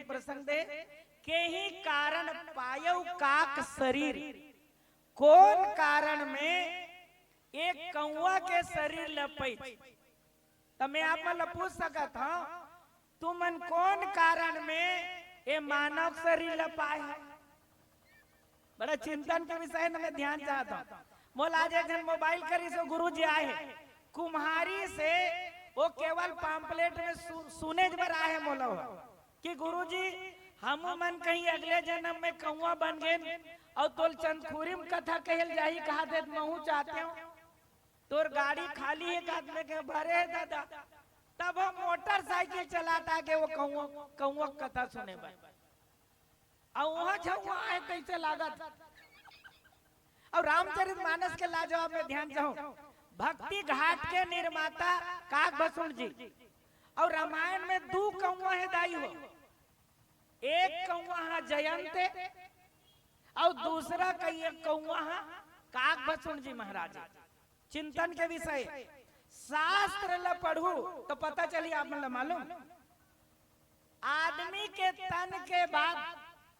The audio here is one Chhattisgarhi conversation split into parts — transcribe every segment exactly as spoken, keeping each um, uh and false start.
प्रसंग दे, केही कारण पायउ काक शरीर, कोन कारण में एक कौआ के शरीर ल पैच? त मैं आप मन ल पूछ सकत हंव, तुमन कोन कारण में ए मानव शरीर ल पाए हव? बड़ा चिंतन के विषय न मैं ध्यान चाहत हंव। मोला आज एक झन मोबाइल करिस, ओ गुरुजी आए हे कुम्हारी से, ओ केवल पाम्पलेट में सु-, सुनेच बर आए हे मोला ओ, कि गुरुजी, हमू मन कहीं अगले जनम में कौआ बन गेन, अउ तोल चंदखुरी म कथा कहेल जाही कहा देत महू चाहतेंव। तोर गाड़ी खाली हे का? त मैं कहेंव भरे हे दादा। तब हम मोटरसाइकिल चलात आगे ओ कौआ, कौआ के कथा सुने बर। अउ उहां झउहा आए तइसे लागत। अउ रामचरित मानस के लाजवाब में ध्यान चाहूं, भक्ति घाट के निर्माता काग भसुंड जी। अउ रामायण में दू कौआ हे दाई हो, एक कौआ हा जयंत हे, अउ दूसरा कई-, कौआ हा काग भसुंड जी महाराज। चिंतन के विषय, शास्त्र ल पढ़ू त पता चली आप मन ल मालूम। आदमी के तन के बाद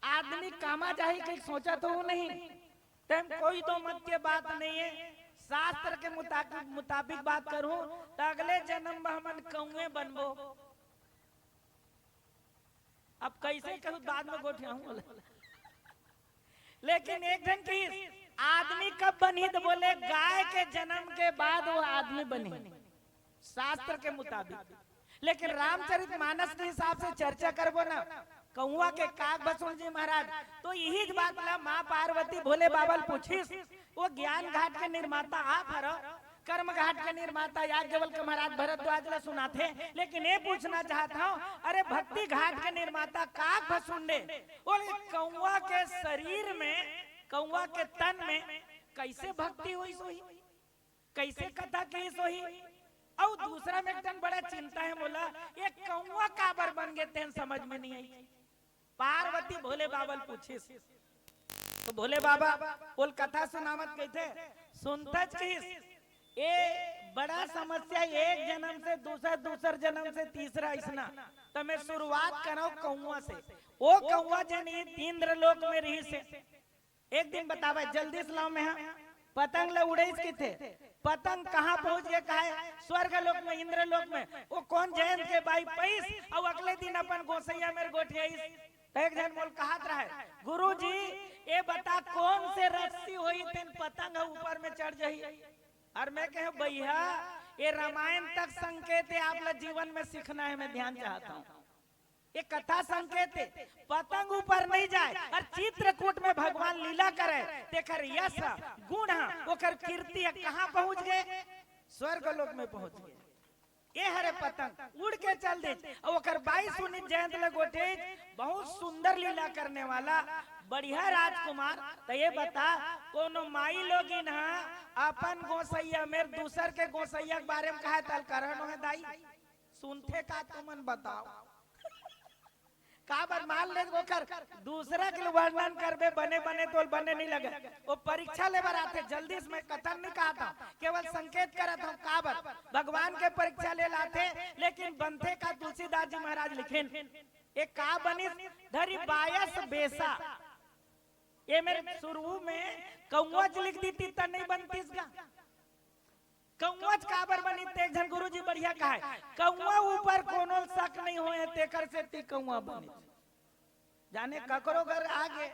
आदमी कामा जाही कहीं सोचत हो नहीं, तेम कोई दो मत के बात नहीं है। शास्त्र के मुताबिक, मुताबिक बात करूं त अगले जन्म में हमन कौए बनबो। अब कइसे कहूं, बाद में गोठियाहूं ओला। लेकिन एक झन कहिस, आदमी कब बनही? त बोले, गाय के जन्म के बाद ओ आदमी बनही, शास्त्र के मुताबिक। लेकिन रामचरित मानस के हिसाब से चर्चा करबो ना, कौआ के काग भसुंड जी महाराज, त इहीच बात ला मां पार्वती भोले बाबा ल पूछिस, ओ ज्ञान घाट के निर्माता आप हरव, कर्म घाट के निर्माता याज्ञवल्क्य महाराज भरद्वाज ला सुनाथे, लेकिन ए पूछना चाहत हंव, अरे भक्ति घाट के निर्माता काग भसुंड ए, ओ कौआ के शरीर में, कौआ के तन में कइसे भक्ति होइस होही, कइसे कथा कहिस होही? अउ दूसरा में एक ठन बड़ा चिंता हे मोला, ए कौआ काबर बन गे तेन समझ में नइ आइस। पार्वती भोले बाबा ल पूछिस, त भोले बाबा ओला कथा सुनावत कहिथे, सुनथच कहिस, ए बड़ा समस्या, एक जनम से दूसर, दूसर जनम से तीसरा, अइसना। त मैं शुरुआत करंव कौआ से। ओ कौआ जेन इंद्रलोक में रिहिस हे, एक दिन बतावय, जल्दी से लाव, मैं हा पतंग ल उड़इस कहिथे। पतंग कहां पहुंच गे? कहां? स्वर्ग लोक में, इंद्रलोक में। ओ कोन जयंत के बाई पइस, अउ अगले दिन अपन गोसइया मेर गोठियाइस। त एक झन मोला कहत रहय, गुरुजी, ए बता, कोन से रस्सी होही तेन पतंग ह ऊपर में चढ़ जाही? अउ मैं कहेंव, भइया, ए रामायण तक संकेत हे, आप ला जीवन में सीखना हे, मैं ध्यान चाहत हंव। ए कथा संकेत हे, पतंग ऊपर नइ जाय, अउ चित्रकूट में भगवान लीला करय, तेकर यश, गुण, ओकर कीर्ति ह कहां पहुंच गे? स्वर्ग लोक में पहुंच गे। ए हरे पतंग उड़ के चल दिस, अउ ओकर बाई सुनिस जयंत ल गोठियाइस, बहुत सुंदर लीला करने वाला, बढ़िया राजकुमार। त ए बता, कोनो माई लोगिन ह अपन गोसइया मेर दूसर के गोसइया के बारे में कहय त अलकरहा नोहे दाई? सुनथे का तुमन बताव? काबर मान ले ओकर दूसरा के वर्णन करबे बने बने त ओला बने नइ लगय। ओ परीक्षा ले बर आथे, जल्दी से मैं कथन नइ कहत हंव, केवल संकेत करत हंव। काबर? भगवान के परीक्षा ले ल आथे, लेकिन बनथे का तुलसीदास जी महाराज लिखिन, ए का बनिस धरी बायस बेसा। ए मेर शुरू में कौआ च लिख दीती त नइ बनतिस गा। कौआच काबर बनिस ते एक झन गुरुजी बढ़िया कहय, कौआ ऊपर कोनो शक नइ होय, तेकर सेती कौआ बनिस। जाने ककरो घर आ गे।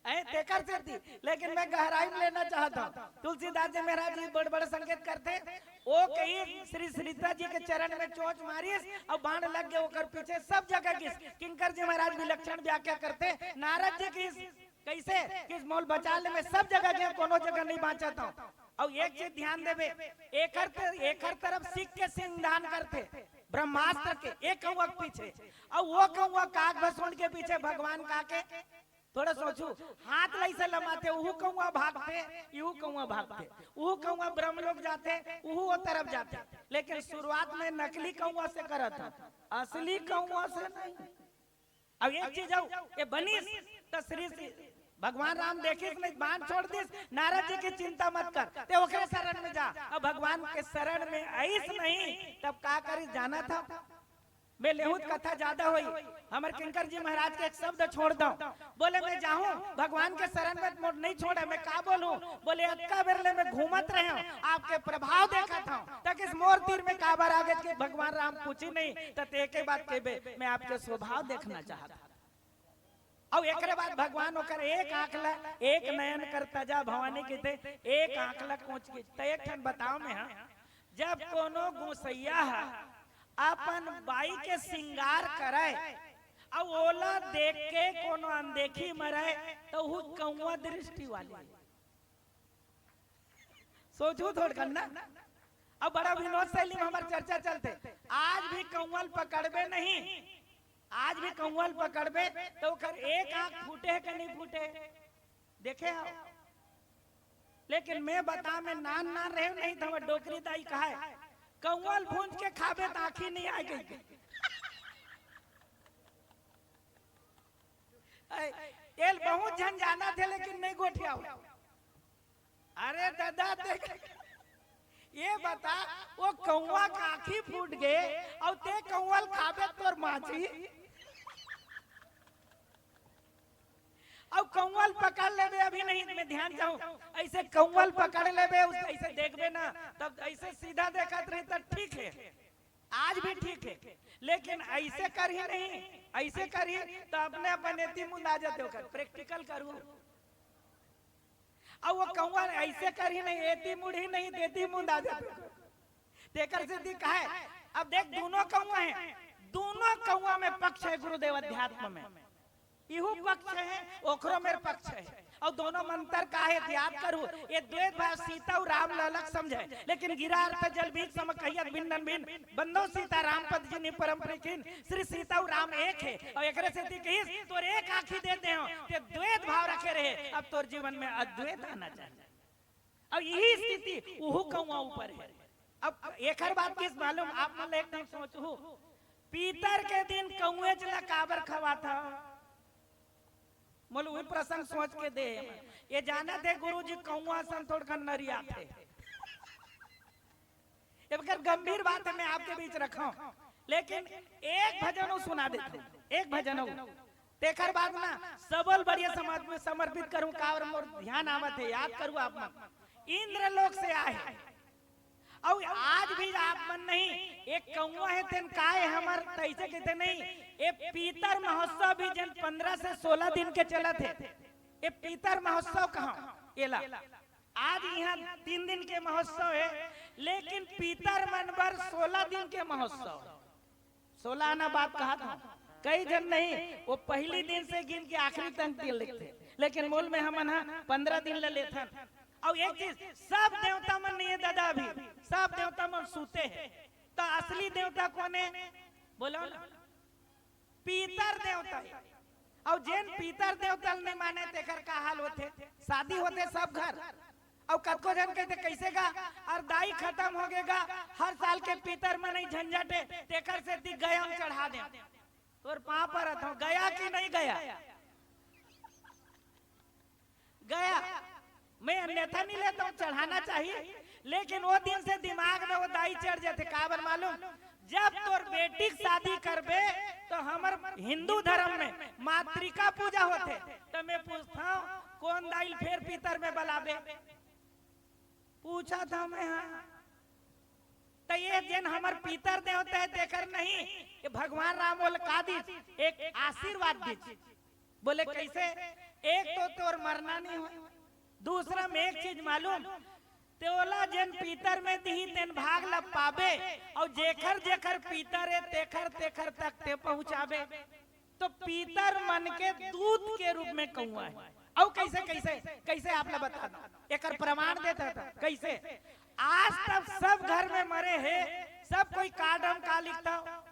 अहे, तेकर सेती, लेकिन मैं गहराई में लेना चाहत हंव। तुलसीदास जी महाराज जी बड़-बड़ संकेत करथे, ओ कहिस श्री सीता जी के चरण में चोंच मारिस, अउ बाण लग गे ओकर पीछे, सब जगह गिस। किंकर जी महाराज विलक्षण व्याख्या करथे, नारद जी गिस, कइसे? कि मोला बचा ले, मैं सब जगह गेंव, कोनो जगह नइ बांचत हंव। अउ एक चीज ध्यान देबे, एकर त-, एकर तरफ सिख के सिंहदान करथे, ब्रह्मास्त्र के, ए कौआ के पीछे, अउ ओ कौआ काग भसुंड के पीछे भगवान का के। थोड़ा सोचू, हाथ ल अइसे लमाथे, उहू कौआ भागथे, इहू कौआ भागथे, उहू कौआ ब्रह्मलोक जाथे, उहू ओ तरफ जाथे। लेकिन शुरुआत में नकली कौआ से करत हंव, असली कौआ से नहीं। अब एक चीज अउ, ए बनिस त श्री, श्री भगवान राम देखिस नहीं, बाण छोड़ दिस, नारद जी के चिंता मत कर, ते ओकरे शरण में जा। अब भगवान के शरण में आइस नहीं, तब का करिस जानत हव? मैं लेहूं त कथा ज्यादा होई। हमर किंकर जी महाराज के एक शब्द छोड़ दंव। बोले, "मैं जाहूं भगवान के शरण में, मोर नहीं छोड़े, मैं का बोलूं?" बोले, "अतका बेर ले मैं घूमत रहे हंव, आपके प्रभाव देखत हंव, त किस मोर तीर में काबर आगे कि भगवान राम पूछी नहीं, त ते एके बात कहबे, मैं आपके स्वभाव देखना चाहत हंव।" अउ एकरे बाद भगवान ओकर एक आंख ला, एक नयन कर तजा भवानी कहिथे, एक आंख ला कोंच के। त एक ठन बताओ मैं, हां, जब कोनो गोसैया ह अपन बाई के सिंगार करय अउ ओला देख के कोनो अनदेखी मरय, त उहू कौआ दृष्टि वाली। सोचहू थोड़कन ना। अब बड़ा विनोद शैली में हमर चर्चा चलथे। आज भी कौआ ल पकड़बे नहीं, आज भी कौआ ल पकड़बे त ओकर एक आंख फूटे हे कि नहीं फूटे? देखे हव? लेकिन मैं बता, मैं नान नान रहेंव नहीं त हमर डोकरी दाई कहय, "कौआ ल भूंज के खाबे त आंखी नहीं आय कहिके।" ऐ, एल बहुत झन जानथे लेकिन नहीं गोठियाव। अरे दादा, देख, ये बता, वो कौआ का आंखी फूट गे अउ ते कौआ ल खाबे, तोर मांझी। अउ कौआ ल पकड़ लेबे, अभी नहीं, मैं ध्यान जाऊं, ऐसे कौआ ल पकड़ लेबे, उस ऐसे देखबे ना, तब ऐसे सीधा देखत रही त ठीक हे, आज भी ठीक हे। लेकिन ऐसे करही नहीं, ऐसे करही त अपने अपन एती मुंदा जाथे ओकर। Practical करू। अउ वो कौआ ऐसे करही नहीं, एती मुड़ही नहीं, तेती मुंदा जाथे। तेकर सेती कहय, अब देख, दूनों कौआ हे, दूनों कौआ में पक्ष हे गुरुदेव अध्यात्म में। इहू पक्ष हे, ओखरो मेर पक्ष हे। अउ दूनों मंतर का हे, याद करू, ये द्वैत भाव सीता अउ राम ल अलग समझय, लेकिन गिरा अर्थ जल बीज सम कहियत भिन्न भिन्न, बंदो सीता राम पद जिनि परम प्रीतिन, श्री सीता अउ राम एक हे। अउ एकरे सेती कहिस, "तोर एक आंखी दे देंव, ते द्वैत भाव रखे रहे, अब तोर जीवन में अद्वैत आना चाहिए।" अउ इही स्थिति उहू कौआ ऊपर हे। अब एकर बात किस मालूम, आप मन ल एक ठन सोचहू, पीतर के दिन कौएच ल काबर खवाथव? मोला उही प्रसंग सोच के दे। ये जानत हे गुरुजी, कौआ असन थोड़कन नरियाथे। एकर गंभीर बात हे, मैं आपके बीच रखंव, लेकिन एक भजन अउ सुना देथंव, एक भजन अउ। तेकर बाद ना सबो ल बढ़िया समाज में समर्पित करूं, काबर मोर ध्यान आवत हे, याद करू आप मन। इंद्रलोक से आए हे। अउ आज भी आप मन नहीं, एक कौआ हे तेन काय हमर तइसे कहिथे नहीं, ये पीतर महोत्सव भी जेन पंद्रह से सोलह दिन के चलत हे, ये पीतर महोत्सव कहंव एला। आज इहां तीन दिन के महोत्सव हे, लेकिन पीतर मन बर सोलह दिन के महोत्सव। सोलह आना बात कहत हंव, कई झन नहीं, वो पहिली दिन से गिन के आखिरी तक दिन लिखथे, लेकिन मूल में हमन ह पंद्रह दिन ल लेथन। अउ एक चीज, सब देवता मन नहीं हे दादा, अभी सब देवता मन सूते हे, त असली देवता कोन हे? बोलो ना, पीतर देवता हे। अउ जेन पीतर देवता ल नहीं माने, तेकर का हाल होथे? शादी होथे सब घर, अउ कतको झन कहिथे, "कइसे गा? अरे दाई खतम होगे गा, हर साल के पीतर मनई झंझट हे, तेकर सेती गया म चढ़ा देंव।" तोर पांव परत हंव, गया कि नहीं गया? गया। मैं अन्यथा नहीं लेता हूं, चढ़ाना चाहिए, लेकिन वो दिन से दिमाग में वो दाई चढ़ जाथे। काबर मालूम? जब तोर बेटी के शादी करबे, तो हमर हिंदू धर्म में मातृका पूजा होथे। त मैं पूछता हूं, कोन दाई ल फेर पीतर में बलाबे? पूछत हंव मैं, हां। त ये जेन हमर पीतर देवता हे, तेकर नहीं, ये भगवान राम ओला का दिस, एक आशीर्वाद दिस। बोले, "कइसे?" "एक तो तोर मरना नहीं होय, दूसरा में एक चीज मालूम, तेला जेन पीतर में दिही, तेन भाग ल पाबे, अउ जेखर जेखर पीतर हे, तेखर तेखर तक ते पहुंचाबे।" तो पीतर मन के दूत के रूप में कौआ हे। अउ कइसे, कइसे, कइसे आप ला बता दंव, एकर प्रमाण देत हंव। कइसे? आज तक सब घर में मरे हे, सब कोई कार्ड म का लिखथव?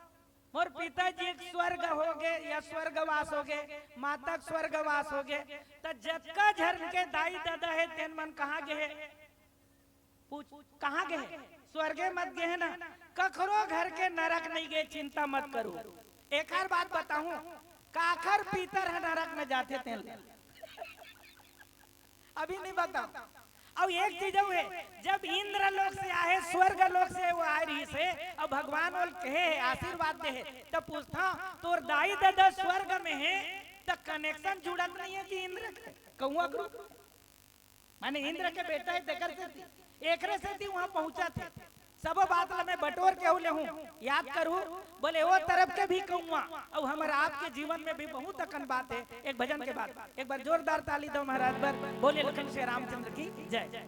"मोर पिताजी के स्वर्ग होगे या स्वर्गवास होगे, माता के स्वर्गवास होगे।" त जतका झन के दाई ददा हे, तेन मन कहां गे हे? पूछ, कहां गे हे? स्वर्गे म त गे हे ना। कखरो घर के नरक नहीं गे, चिंता मत करू। एकर बात बताहूं, काखर पीतर ह नरक में जाथे तेन ले। अभी नहीं बतांव। अउ एक चीज अउ हे, जब इंद्र लोक से आए, स्वर्ग लोक से वो आए रहिस हे, अउ भगवान ओला कहे हे, आशीर्वाद दे हे, तब पूछथंव, तोर दाई ददा स्वर्ग में हे, त connection जुड़त नहीं हे कि इंद्र के कौआ के रूप? माने इंद्र के बेटा हे, तेकर सेती, एकरे सेती वहां पहुंचत हे। सबो बात ल मैं बटोर के अउ लेहूं, याद करहूं, बोले ओ तरफ के भी कौआ, अउ हमर आपके जीवन में भी बहुत अकन बात हे। एक भजन के बाद एक बार जोरदार ताली दो महाराज बर। बोले लखन श्री रामचंद्र की जय।